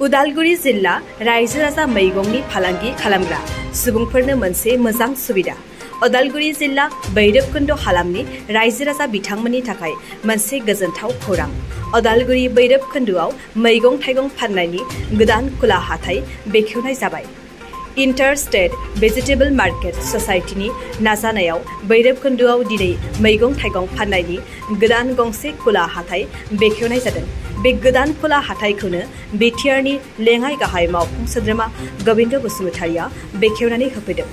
उदालगुरि जिल्ला रायजो राजा मैगंनि फालांगि खालामग्रा सुबुंफोरनो मोनसे मोजां सुबिदा। उदालगुरि जिल्ला भैरबकुन्द हालामनि रायजो राजा बिथांमोननि थाखाय मोनसे गोजोनथाव खौरां। उदालगुरि भैरबकुन्दआव मैगं थाइगं फाननायनि गोदान खुला हाथाय बेखेवनाय जाबाय। इन्टार स्टेट भेजिटेबल मार्केट ससाइटिनि नाजानायाव भैरबकुन्दआव दिनै मैगं थाइगं फाननायनि गोदान गंसे खुला हाथाय बेखेवनाय जादों। बे गोदान खुला हाथायखौनो बिटिआरनि लेङाइ गाहाय मावफुं सोद्रोमा गोविन्द बसुमतारिया बेखेवनानै होफैदों।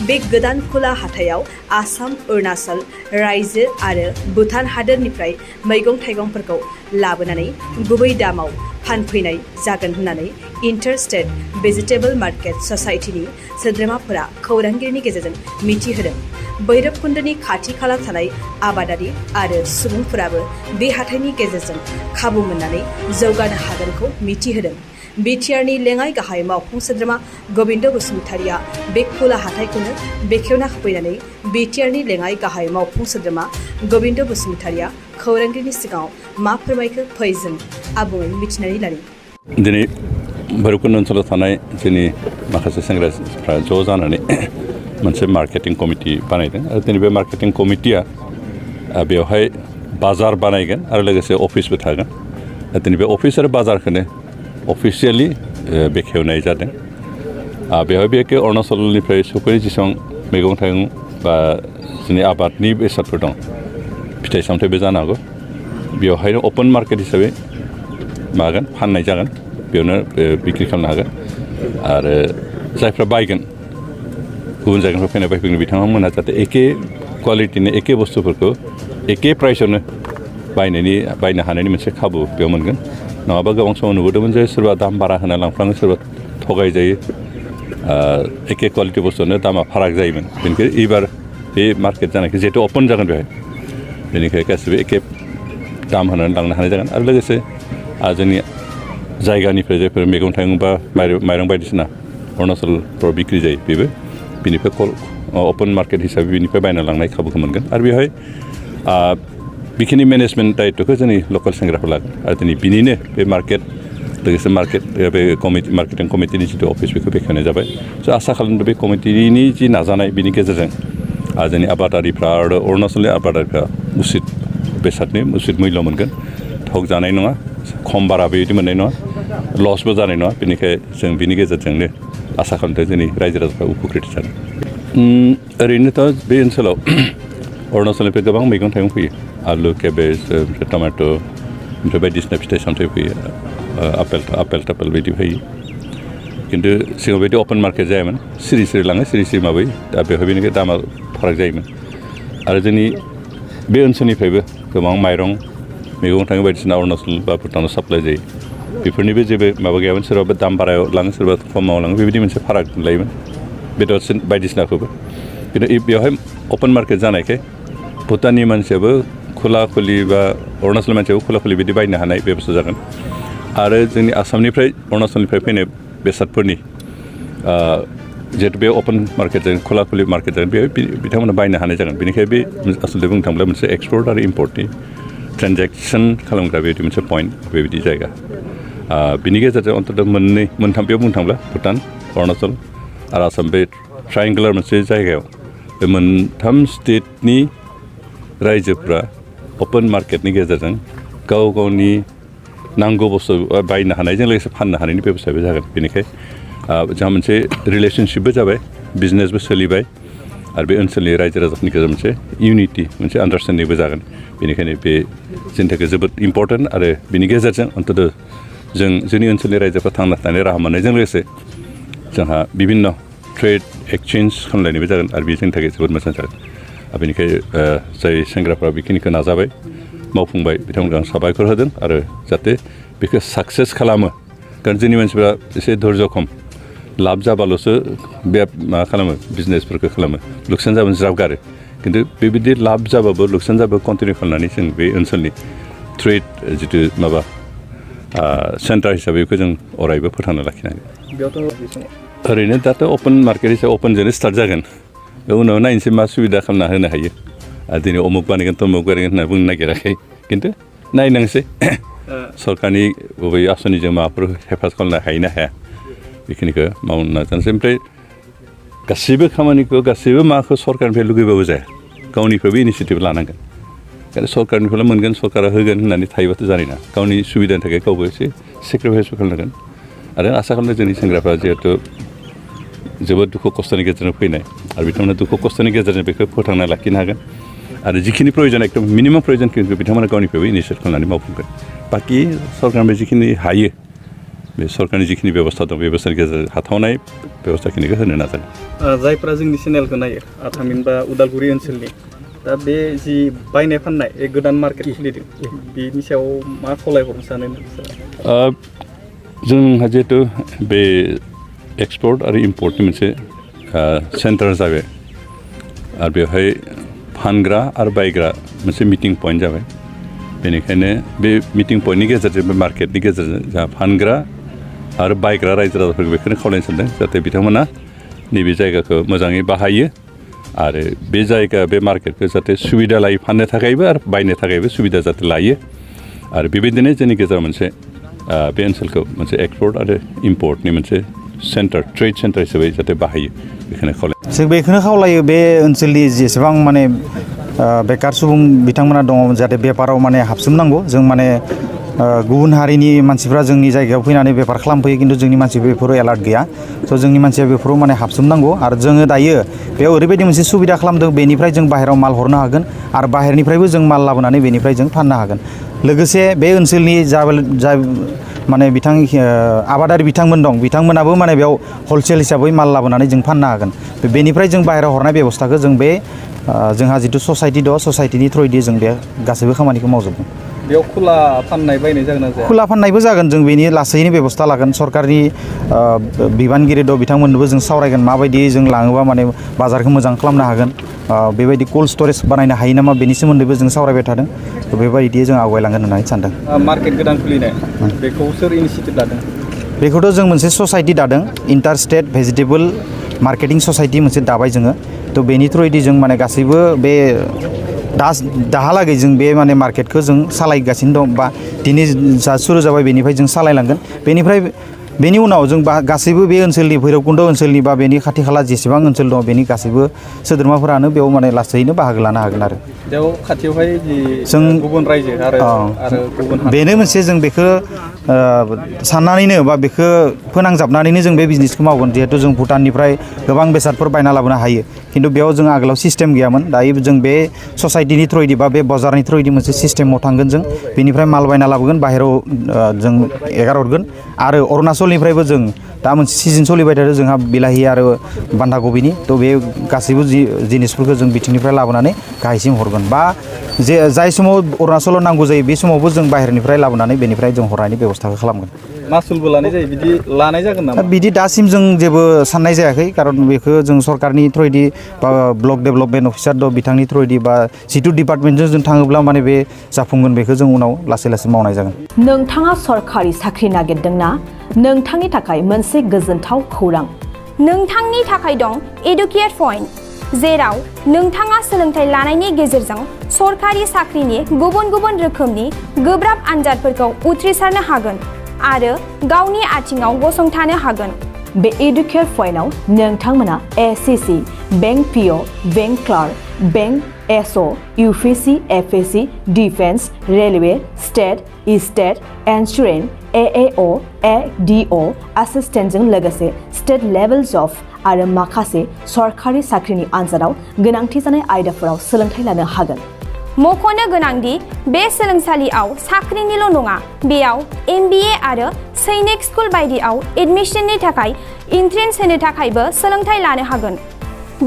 बे गोदान खुला हाथायाव आसाम, अरुणाचल रायजो आरो भुटान हादोरनिफ्राय मैगं थाइगंफोरखौ लाबोनानै गुबै दामाव फानफैनाय जागोन होननानै इन्टार स्टेट भेजिटेबल मार्केट ससाइटिनि सोद्रोमाफोरा खौरांगिरिनि गेजेरजों मिथिहोदों। भैरबकुन्दनि खाथि खाला थानाय आबादारि आरो सुबुंफोराबो बे हाथायनि गेजेरजों खाबु मोननानै जौगानो हागोनखौ मिथिहोदों। बिटिआरनि लेङाइ गाहाय मावफुं सोद्रोमा गोविन्द बसुमतारिया बे खुला हाथायखौनो बेखेवना होफैनानै बिटिआरनि लेङाइ गाहाय मावफुं सोद्रोमा गोविन्द बसुमतारिया खौरांगिरिनि सिगाङाव मा फोरमायखो फै जों आबुङै मिथिनानै लानि। दिनै भैरबकुन्द ओनसोलाव थानाय जोंनि माखासे सेंग्राफ्रा ज' जानानै मोनसे मार्केटिं कमिटि बानायदों आरो दिनै बे मार्केटिं कमिटिया बेवहाय बाजार बानायगोन आरो लोगोसे अफिसबो थागोन। दिनै बे अफिस आरो बाजारखौनो अफिसियेलि बेखेवनाय जादों। बेवहाय बे अरुणाचलनिफ्राय सफैनाय जेसेबां मैगं थाइगं बा जोंनि आबादनि बेसादफोर दं, फिथाइ सामथाइबो जानो हागौ, बेवहायनो अपेन मार्केट हिसाबै मागोन फाननाय जागोन, बेयावनो बिक्रि खालामनो हागोन। आरो जायफ्रा बायगोन गुबुन जायगानिफ्राय फैनाय बायफैगोन बिथांमोनहा जाहाथे एखे क्वालिटिनि एखे बुस्थुफोरखौ एखे प्राइसआवनो बायनो हानायनि मोनसे खाबु बेयाव मोनगोन। नङाबा गोबां समाव नुबोदोंमोन जे सोरबा दाम बारा होना लांफ्लाङो, सोरबा थगायजायो, एखे क्वालिटि बुस्थुआनो दामा फाराग जायोमोन। बेनिखायनो एबार बे मार्केट जानायखौ जिहेतु अपेन जागोन बेवहाय, बेनिखायनो गासिबो एखे दाम होनानै लांनो हानाय जागोन। आरो लोगोसे जोंनि जायगानिफ्राय जायफोर मैगं थाइगं बा माइरं बायदिसिना अरुणाचलफ्राव बिक्रि जायो, बेबो बिनिफ्राय अपेन मार्केट हिसाबै बिनिफ्राय बायना लांनाय खाबुखौ मोनगोन। आरो बेवहाय बेखिनि मेनेजमेन्ट दायित्वखौ जोंनि लकेल सेंग्राफोर लागोन। आरो दिनै बिनिनो बे मार्केट लोगोसे बे मार्केटिं कमिटिनि जिथु अफिस बेखौ बेखेवनाय जाबाय। स' आसा खालामदों बे कमिटिनि जि नाजानाय बिनि गेजेरजों जोंनि आबादारिफ्रा आरो अरुणाचलनि आबादारिफ्रा उचित बेसादनि उचित मुल्य मोनगोन, थग जानाय नङा, खम बारा बेबायदि मोननाय नङा, लसबो जानाय नङा। बेनिखायनो जों बिनि गेजेरजोंनो आसा खालामदों जोंनि रायजो राजाफ्रा उपकृत जागोन। ओरैनोथ' बे ओनसोलाव अरुणाचलनिफ्राय गोबां मैगं थाइगं फैयो, आलु, केबेज, टमेट', ओमफ्राय बायदिसिना फिथाइ सामथाइ फैयो, आपेल थापेल बायदि फैयो। खिन्थु सिगाङाव बायदि अपेन मार्केट जायामोन, सिरि सिरि लाङो, सिरि सिरि माबायो। दा बेवहाय बेनिखाय दामा फाराग जायोमोन। आरो जोंनि बे ओनसोलनिफ्रायबो गोबां माइरं, मैगं थाइगं बायदिसिना अरुणाचल बा भुटानाव साप्लाय जायो, बेफोरनिबो जेबो माबा गैयामोन। सोरबाबा दाम बारायाव लाङो, सोरबा खमाव लाङो, बेबायदि मोनसे फाराग लायोमोन बेदर बायदिसिनाखौबो। खिन्थु बेवहाय अपेन मार्केट जानायखाय भुटाननि मानसियाबो खुला खुलि बा अरुणाचल मानसियाबो खुला खुलि बिदि बायनो हानाय बेबस्था जागोन। आरो जोंनि आसामनिफ्राय अरुणाचलनिफ्राय फैनाय बेसादफोरनि जिहेतु बे अपेन मार्केटजों खुला खुलि मार्केट जागोन, बेहाय बिथांमोना बायनो हानाय जागोन। बेनिखायनो बे आसलथे बुंनो थाङोब्ला मोनसे एक्सपर्ट आरो इम्पर्टनि ट्रेनजेक्सन खालामग्रा बेबायदि मोनसे पइन्ट, बेबायदि जायगा। बिनि गेजेरजों अन्तत मोनथाम बेयाव बुंनो थांब्ला भुटान, अरुणाचल आरो आसाम, बे ट्रायेंगुलार मोनसे जायगायाव बे मोनथाम स्टेटनि रायजोफ्रा अपेन मार्केटनि गेजेरजों गाव गावनि नांगौ बुस्थु बायनो हानायजों लोगोसे फाननो हानायनि बेबस्थाबो जागोन। बेनिखायनो जोंहा मोनसे रिलेसनशिपबो जाबाय, बिजनेसबो सोलिबाय, आरो बे ओनसोलनि रायजो राजाफोरनि गेजेराव मोनसे इउनिटि, मोनसे आन्डारस्टेन्डिंबो जागोन। बेनिखायनो बे जोंनि थाखाय जोबोद इम्परटेन्ट। आरो बिनि गेजेरजों अन्तत जोंनि ओनसोलनि रायजोफ्रा थांना थानायनि राहा मोननायजों लोगोसे जोंहा बिभिन्न ट्रेड एक्सचेन्ज खालामलायनायबो जागोन, आरो बे जोंनि थाखाय जोबोद मोजां जागोन। बेनिखायनो जाय सेंग्राफ्रा बेखिनिखौ नाजाबाय, मावफुंबाय, बिथांमोनखौ आं साबायखर होदों। आरो जाहाथे बेखौ साक्सेस खालामो, कारण जोंनि मानसिफ्रा एसे धैर्य खम, लाब जाबाल'सो बे मा खालामो, बिजनेसफोरखौ खालामो, लुकसान जाबानो ज्राब गारो। खिन्थु बेबायदि लाब जाबाबो लुकसान जाबाबो कन्टिनिउ खालामनानै जों बे ओनसोलनि ट्रेड जिथु माबा सेन्टार हिसाबै बेखौ जों अरायबो फोथांना लाखिनांगोन। ओरैनो दाथ' अपेन मार्केट हिसाबै अपेनजोंनो स्टार्ट जागोन, उनाव नायनोसै मा सुबिदा खालामना होनो हायो। दिनै अमुक बानायगोन तमुक बानायगोन होनना बुंनो नागिराखै, खिन्थु नायनांसै सरकारनि बबे आसनिजों माबाफोर हेफाजाब खालामनो हायो ना हाया बेखिनिखौ मावनो नाजानोसै ओमफ्राय गासैबो खामानिखौ गासैबो माखौ सरकारनिफ्राय लुगैबाबो जाया गावनिफ्रायबो इनिसियेटिभ लानांगोन ओंखायनो सरकारनिफ्राय मोनगोन सरकारा होगोन होननानै थायोबाथ' जानाय नङा गावनि सुबिदानि थाखाय गावबो एसे सेक्रिफाइस खालामनांगोन आरो आसा खालामो जोंनि सेंग्राफ्रा जिहेथु जोबोद दुखु खस्थ'नि गेजेरजों फैनाय आरो बिथांमोना दुखु खस्थ'नि गेजेरजों बेखौ फोथांना लाखिनो हागोन आरो जिखिनि प्रयजन एकदम मिनिमाम प्रयजनखौ बिथांमोना गावनिफ्रायबो इनिसियेट खालामनानै मावफुंगोन बाखि सरकारनिफ्राय जिखिनि हायो बे सरकारनि जिखिनि बेबस्था दं बे बेबस्थानि गेजेरजों हाथावनाय बेबस्थाखिनिखौ होनो नाजागोन जायफोरा जोंनि चेनेलखौ नायो थामहिनबा उदालगुरि ओनसोलनि दा बे जि बायनाय फाननाय गोदान मार्केट खुलिदों बेनि सायाव मा खावलायहरनो सानो नोंसोर जोंहा जिहेतु बे एक्सपर्ट आरो इम्पर्टनि मोनसे सेन्टार जाबाय आरो बेवहाय फानग्रा आरो बायग्रा मोनसे मिटिं पइन्ट जाबाय बेनिखायनो बे मिटिं पइन्टनि गेजेरजों बे मार्केटनि गेजेरजों जोंहा फानग्रा आरो बायग्रा रायजो राजाफोरखौ बेखौनो खावलायनो सानदों जाहाथे बिथांमोना नैबे जायगाखौ मोजाङै बाहायो आरो बे जायगा बे मार्केटखौ जाहाथे सुबिदा लायो फाननो थाखायबो आरो बायनो थाखायबो सुबिदा जाहाथे लायो आरो बेबायदिनो जोंनि गेजेराव मोनसे बे ओनसोलखौ मोनसे एक्सपर्ट आरो इम्पर्टनि मोनसे सेन्टार ट्रेड सेन्टार हिसाबै जाहाथे बाहायो बेखौनो खावलायो जों बेखौनो खावलायो बे ओनसोलनि जेसेबां माने बेकार सुबुं बिथांमोना दङ जाहाथे बेपाराव माने हाबसोमनांगौ जों माने गुबुन हारिनि मानसिफ्रा जोंनि जायगायाव फैनानै बेफार खालामफैयो खिन्थु जोंनि मानसि बेफोराव एलार्ट गैया स' जोंनि मानसिया बेफोराव माने हाबसोमनांगौ आरो जोङो दायो बेयाव ओरैबायदि मोनसे सुबिदा खालामदों बेनिफ्राय जों बाहेरायाव माल हरनो हागोन आरो बाहेरनिफ्रायबो जों माल लाबोनानै बेनिफ्राय जों फाननो हागोन लोगोसे बे ओनसोलनि जा माने आबादारि बिथांमोन दं बिथांमोनाबो माने बेयाव हलसेल हिसाबै माल लाबोनानै जों फाननो हागोन बेनिफ्राय जों बाहेरायाव हरनाय बेबस्थाखौ जों बे जोंहा जिथु ससाइटि दं ससाइटिनि थ्रुयैदि जों बे गासैबो खामानिखौ मावजोबगोन बेयाव खुला फाननाय बायनाय जागोन ना जाया खुला फाननायबो जागोन जों बेनि लासैनो बेबस्था लागोन सरकारनि बिबानगिरि दं बिथांमोननोबो जों सावरायगोन माबायदि जों लाङोबा माने बाजारखौ मोजां खालामनो हागोन बेबायदि कोल्ड स्टरेज बानायनो हायो नामा बेनि सोमोन्दैबो जों सावरायबाय थादों बेबायदि जों आवगायलांगोन होननानै सानदों मार्केट गोदान खुलिनाय बेखौ सोर इनिसियेटिभ लादों बेखौथ' जों मोनसे ससाइटि दादों inter state vegetable marketing society मोनसे दाबाय जोङो थ' बेनि थ्रुयैदि जों माने गासैबो बे दाहालागै जों बे माने मार्केटखौ जों सालायगासिनो दं बा दिनै जा सुरु जाबाय बेनिफ्राय जों सालायलांगोन बेनि उनाव जों गासैबो बे ओनसोलनि भैरबकुन्द ओनसोलनि बा बेनि खाथि खाला जेसेबां ओनसोल दं बेनि गासैबो सोद्रोमाफोरानो बेयाव माने लासैनो बाहागो लानो हागोन आरो बेयाव खाथियावहाय जों गुबुन रायजो आरो गुबुन बेनो मोनसे जों बेखौ साननानैनो बा बेखौ फोनांजाबनानैनो जों बे बिजनेसखौ मावगोन जिहेथु जों भुटाननिफ्राय गोबां बेसादफोर बायना लाबोनो हायो खिन्थु बेयाव जों आगोलाव सिस्टेम गैयामोन दायो जों बे ससाइटिनि थ्रुयैदि बा बे बाजारनि थ्रुयैदि मोनसे सिस्टेमाव थांगोन जों बेनिफ्राय माल बायना लाबोगोन बाहेराव जों एगारहरगोन आरो अरुणाचलनिफ्रायबो जों दा मोनसे सिजन सोलिबाय थादों जोंहा बिलाहि आरो बान्दा कबिनि थ' बे गासैबो जिनिसफोरखौ जों बिथिंनिफ्राय लाबोनानै गाहायसिम हरगोन बा जाय समाव अरुणाचलाव नांगौ जायो बे समावबो जों बाहेरनिफ्राय लाबोनानै बेनिफ्राय जों हरनायनि बेबस्थाखौ खालामगोन मासुलबो लानाय जायो बिदि लानाय जागोन नामा बिदि दासिम जों जेबो साननाय जायाखै खारन बेखौ जों सरकारनि थ्रुयैदि बा ब्लक डेभेलपमेन्ट अफिसार दं बिथांनि थ्रुयैदि बा जिथु डिपार्टमेन्टजों जों थाङोब्ला माने बे जाफुंगोन बेखौ जों उनाव लासै लासै मावनाय जागोन नोंथाङा सरखारि साख्रि नागिरदोंना नोंथांनि थाखाय मोनसे गोजोनथाव खौरां नोंथांनि थाखाय दं एडुकेट पइन्ट जेराव नोंथाङा सोलोंथाइ लानायनि गेजेरजों सरखारि साख्रिनि गुबुन गुबुन रोखोमनि गोब्राब आनजादफोरखौ उथ्रिसारनो हागोन आरो गावनि आथिङाव गसंथानो हागोन बे एडुकेट पइन्टआव नोंथांमोना SSC bank PO bank clerk bank SO UPSC FSC defence railway state insurance AAO ADO एसिस्टेन्टजों लोगोसे स्टेट लेभेल जब आरो माखासे सरखारि साख्रिनि आनजादाव गोनांथि जानाय आयदाफोराव सोलोंथाइ लानो हागोन मख'नो गोनांदि बे सोलोंसालियाव साख्रिनिल' नङा बेयाव MBA आरो सैनिक स्कुल बायदियाव एडमिशननि थाखाय एन्ट्रेन्स होनो थाखायबो सोलोंथाइ लानो हागोन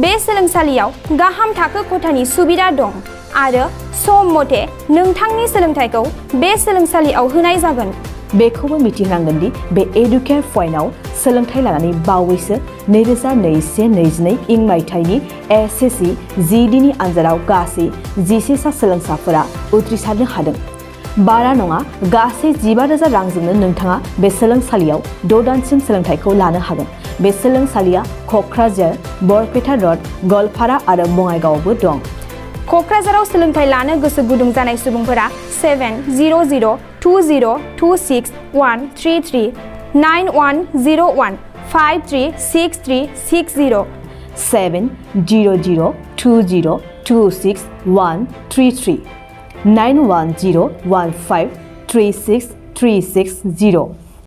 बे सोलोंसालियाव गाहाम थाखो खथानि सुबिदा दं आरो सम मथे नोंथांनि सोलोंथाइखौ बे सोलोंसालियाव होनाय जागोन बेखौबो मिथिनांगोन दि बे एडुकेट पइन्टआव सोलोंथाइ लानानै बावैसो 2021-22 इं मायथाइनि एसएससि जिडिनि आनजादाव गासै 11 सा सोलोंसाफोरा उथ्रिसारनो हादों बारा नङा गासै 15,000 रांजोंनो नोंथाङा बे सोलोंसालियाव 6 दानसिम सोलोंथाइखौ लानो हागोन बे सोलोंसालिया क'क्राझार बरपेटा रड गवालपारा आरो बङाइगावआवबो दं क'क्राझाराव सोलोंथाइ लानो गोसो गुदुं जानाय सुबुंफोरा 70020261333 9101536360 70020261333 9101536360